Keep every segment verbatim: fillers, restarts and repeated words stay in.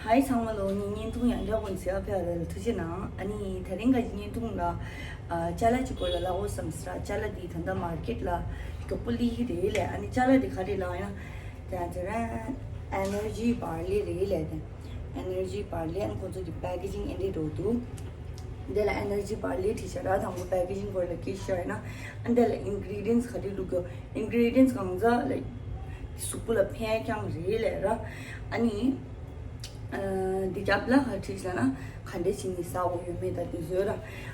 ཧའི་ཚང་མ་ལོ། ངའི་བརྙན་ཐུང་ཡང་བསྐྱར་ཀུན་གཟིགས་ཨ་ཕི་ཨ་ར་ལ་ཐུགས་རྗེ་གནང་། ཨ་ནི་དེ་རིང་ག་ཅི་བརྙན་ཐུང་ལ་ཨ་ཅ་ལག་ཅིག་སྐོར་ལ་ལབ་དགོས་བསམ་སྲིད་ར། ཅ་ལག་འདི་ད་ལྟ་མར་ཀེཊ་ལ་མགྱོགས་པོ་སླེབས་ཀྱི་རེད་ལས། ཨ་ནི་ཅ་ལག་འདི་ག་རེ་ལབ་ཡིན་ན། དེ་ཚོ་ར་ཨེ་ནར་ཇི་བར་ལི་རེད་ལས། དེ་ཨེ་ནར་ཇི་བར་ལི། ཨ་ནི་ཁོ་ཚོ་གི་པེ་ཀེ་ཇིང་ཨེ་འདྲ་འགྲོ་འདུག་དེ་ལ་ཨེ་ནར་ཇི་བར་ལི་བྲིས་ཤག་ར། དང་པོ་པེ་ཀེ་ཇིང་སྐོར་ལ་སྐད་ཆ་ཤོད་ཡིན་ན། ཨ་ནི་དེ་ལ་ཨིན་གྷི་རི་ཌི་ཡན་སི་ག་རེ་བླུགས་ཡོད། ཨིན་གྷི་རི་ཌི་ཡན་སི་གང་ཟག་ལ་གཟུགས་པོ་ལ་ཕན་རྐྱང་རེད་ལས་ར། ཨ་ནི། ཨ་འདི་རྒྱབ་ལ་ག་བྲིས་ཤག་ན་ག་འདྲས་བྱས་ནས་ཟ་དགོས་ཡོད་མེད་ད་དེ་བཟོས་ར།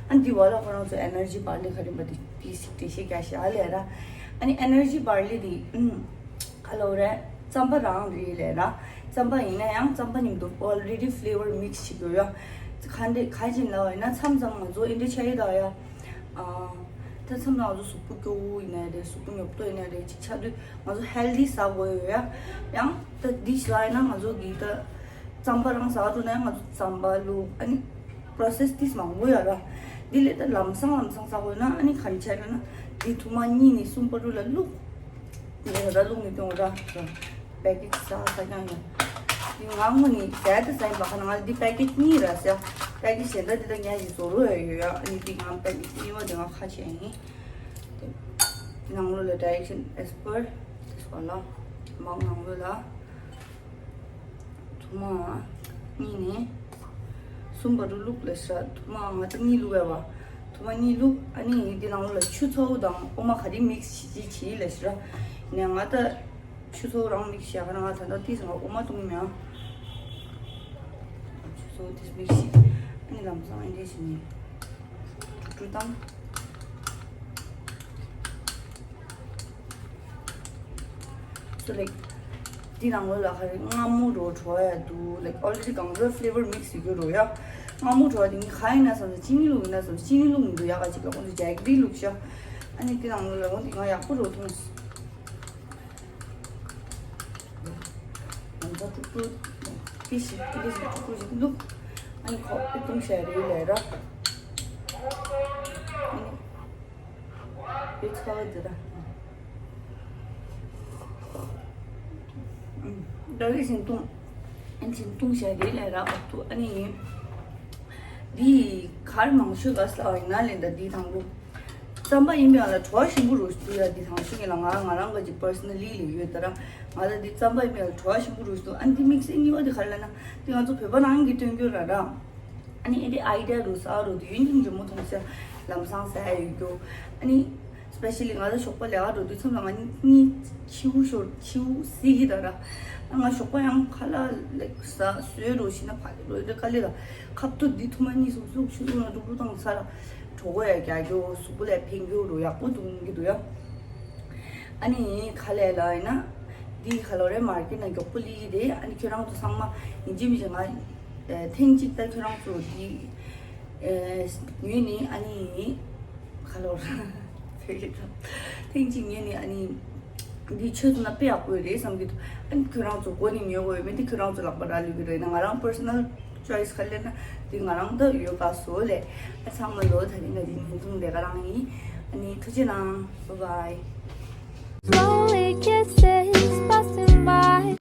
ཨ་འདི་བ་ལ་ཁོ་རང་ཚོ་ཨེ་ནར་ཇི་བར་ལི་ག་རེ་འབའ་དེ་དེ་ཞིག་འགྲེལ་བཤད་རྒྱག་ཤག་ལས་ར། ཨ་ནི་ཨེ་ནར་ཇི་བར་ལི་དེ་ཨུམ་ག་ལབ་རེད། རྩམ་པ་རང་རེད་ལས་ར། རྩམ་པ་ཡིན་ན་ཡང་རྩམ་པ་མཉམ་དུ་ཨོལ་རེ་ཌི་ཕི་ལེ་ཝར་མིག་སི་བྱེད་དགོས་ཡ། ག་འདྲས་ག་ཅིག་ལབ་ཡིན་ན། མཚམས་མཚམས་ང་ཚོ་ཨེ་འདྲས་བྱས་ཡོད་ད་ཡ། ཨ་ད་མཚམས་མཚམས་ང་ཚོ་གཟུགས་པོ་སྐྱོ་བོ་ཡིན་ན་རེད། གཟུགས་པོ་ཉོབ་ཏོ་ཡིན་ན་རེད། ཅིག་ཆགས་དུས་ང་ཚོ་ཧེལ་ཐི་ཟ་དགོས་ཡོད་ཡ། ཡང་ད་འདི་ཟ་ཡིན་ན་ང་ཚོ་གི་ད་རྩམ་པ་རང་ཟ་འགྲོ་ན་ཡང་ང་ཚོ་རྩམ་པ་བླུགས། ཨ་ནི་པོ་རོ་སེ་སི་ཏིས་མང་པོ་ཡོད་ར། འདི་ལས་ད་ལམ་སང་ལམ་སང་ཟ་དགོས་ན། ཨ་ནི་ག་འདྲས་བྱས་ན་འདི་ཐུར་མ་གཉིས་ནས་གསུམ་བར་དུ་ལ་བླུགས། འདི་ལ་ད་བླུགས་ནས་སྟོན་ར། པེ་ཀེ་ཇི་ཟ་ཟ་རྐྱང་ཡོད། འདི་ང་དངོས་ནས་ཟས་ད་ཟ་ཡིན་པ། ཁ་ན་ང་འདི་པེ་ཀེ་ཇི་གཉིས་ར་ཟེར། པེ་ཀེ་ཇི་གཞན་དག་འདི་ད་ཉག་གཅིག་བཟོ་རོགས་ཡོད་ཡོད་ཡ། ཨ་ནི་འདི་ང་པེ་ཀེ་ཇི་གཉིས་པ་འདི་ང་ཁ་ཕྱེ་ཡིན། འདི་ནང་ལོགས་ལ་ཌའི་རེག་ཤན་ཨེ་སི་པར་དེ་སོགས་ལ་མང་ནང་ལོགས་ལ། ཐུར་མ་གཉིས་ནས་གསུམ་བར་དུ་བླུགས་ལབ་ཤག་ཐུར་མ་ང་ཚོ་གཉིས་བླུགས་ཡ་བ། ཐུར་མ་གཉིས་བླུགས། ཨ་ནི་འདི་ནང་ལ་ཆུ་ཚ་པོ་དང་འོ་མ་ག་རེ་མིག་སི་བྱེད་ཅིག་བྱེད་ལབ་ཤག་ར། ནས་ང་ད་ཆུ་ཚ་པོ་རང་མིག་སི་བྱེད་ག་ན། ང་ད་ལྟ་ཏིས་ང་འོ་མ་བཏུང་མེད། ཨ་ཆུ་ཚ་པོ་ཏིས་མིག་སི་བྱེད། ཨ་ནི་ལམ་སང་ཨེ་འདྲས་བྱེད་ནས་དཀྲུག་དཀྲུག་བཏང་། So like འདི་ནང་ལོགས་ལ་ག་རེ་མངར་མོ་རོ་བྲོ་ཡ་འདུག like already གང་ཚོ་ཕི་ལེ་ཝར་མིག་སི་ཡོད་རོ་ཡ། མངར་མོ་བྲོ་ཡ་དེ་ངས་ག་ཡིན་ན་བསམ་སོང་། ཅི་ནི་བླུགས་ཡིན་ན་བསམ་སོང་། ཅི་ནི་བླུགས་མི་འདུག་ཡ། ག་ཅིག་ལ་ཁོང་ཚོ་ཇེ་གི་རི་བླུགས་ཤག་ཨ་ནི་འདི་ནང་ལོགས་ལ་འོ་འདི་ང་ཡག་པོ་རོ་འཐུང་སོང་། ང་ཚོ་དཀྲུག་དཀྲུག་ཏི་ཞིག་ཏི་ཞིག་དཀྲུག་དཀྲུག་ཞིག་བླུགས། ཨ་ནི་ཁོག་ཏུ་བཏུང་བྱས་རེད་ལས་ར། ཨ་ནི། ཡོད་ཚ་བ་འདི་ར། ཨུམ། ད་གི་བཞིན་བཏུང་། ཨན་བཞིན་བཏུང་བྱས་རེད་ལས་ར་འོག་ཏུ། ཨ་ནི་ཡིན། འདི་གར་མང་ཤོས་ག་ས་ཡིན་ན་ལས་ད་འདི་དང་པོ། རྩམ་པ་ཡིན་པའི་ཡང་ལ་བྲོ་བ་ཞིམ་པོ་རུ་འདུག་ཡ། འདི་དང་ཤོས་ངེད་ལ་ང་ང་རང་གི་ཅིག་པར་སོ་ནལ་ལི་ལི་ཡོད་ད་ར། ང་ད་འདི་རྩམ་པ་ཡིན་པའི་ཡང་ལ་བྲོ་བ་ཞིམ་པོ་རུ་འདུག་ཨ་ནི་འདི་དམིགས་བསལ་གཉིས་པ་འདི་ག་རེ་ལབ་ན། འདི་ང་ཚོ་བོད་པ་རང་གིས་སྟོན་རྒྱུ་ར་ར། ཨ་ནི་ཨེ་འདྲའི་ཨའི་ཌི་ཡ་རུ་ས་རུ་དུས་ཡུན་ཐུང་ཆེན་མོ་མཐོང་ཟེར། ལམ་སང་ཟ་ཡ་ཡོད་རྒྱུ། ཨ་ནི་སི་པེ་ཤ་ལི་ང་ཚོ་ཞོགས་པ་ལས་ཀ་འགྲོ་དུས་མཚམས་ལ་ང་གཉིས་ཁྱིའུ་ཤོར་ཁྱིའུ་བསད་ཀྱི་ད་ར། ཨ་ང་ཞོགས་པ་ཡང་ཁ་ལག་ལེགས་ཟ་བཟོས་རོ་ཞིག་ན་ཕ་ལེ་རོ་ཨེ་འདྲ་དཀའ་ལས་ལ། ཁབ་ཏུ་འདི་ཐུར་མ་གཉིས་སུ་བླུགས་ཆུ་བླུགས་ན་དཀྲུག་དཀྲུག་བཏང་ཚར་ལ། གྲོད་ཁོག་ཡ་རྒྱག་རྒྱུ། གཟུགས་པོ་ལ་ཕན་རྒྱུ་རོ་ཡག་པོ་འདུག་གི་འདུག་ཡ། ཨ་ནི་ག་ལས་ལ་ཡིན་ན། འདི་ག་ལོ་རེད། མར་ཀེཊ་ནང་མགྱོགས་པོ་སླེབས་ཀྱི་རེད། ཨ་ནི་ཁྱོད་རང་ཚོ་ཚང་མ་ཡིན་གཅིག་མིན་གཅིག་ང་ཨེ་ཐེངས་གཅིག་ད་ཁྱོད་རང་ཚོ་འདི་ཨེ་ཉོས་ནི། ཨ་ནི་ག་ལོ་རེད། ཐེངས་གཅིག་ཉོས་ནི། ཨ་ནི་འདི་ཆོས་ཚོ་ན་དཔེ་ཡག་པོ་རེད་བསམ་གྱི་འདུག་ཨ་ནི་ཁྱོད་རང་ཚོ་མགོ་ནས་ཉོ་དགོས་ཡོད་མེད་དེ་ཁྱོད་རང་ཚོ་ལག་པ་རག་ལུས་ཀྱི་རེད། ཡིན་ན་ང་རང་པར་སོ་ནལ་ཅོའི་སི་ག་ལས་ན་འདི་ང་རང་ད་ཡོད་ག་སོ་ལས། ཨ་ཚང་མ་ལོ་ད་རིང་ང་འདི་ཉིན་ཐུང་ལས་ཀ་རང་ཡིན། ཨ་ནི་ཐུགས་རྗེ་གནང་། Bye bye. Slowly kisses, busting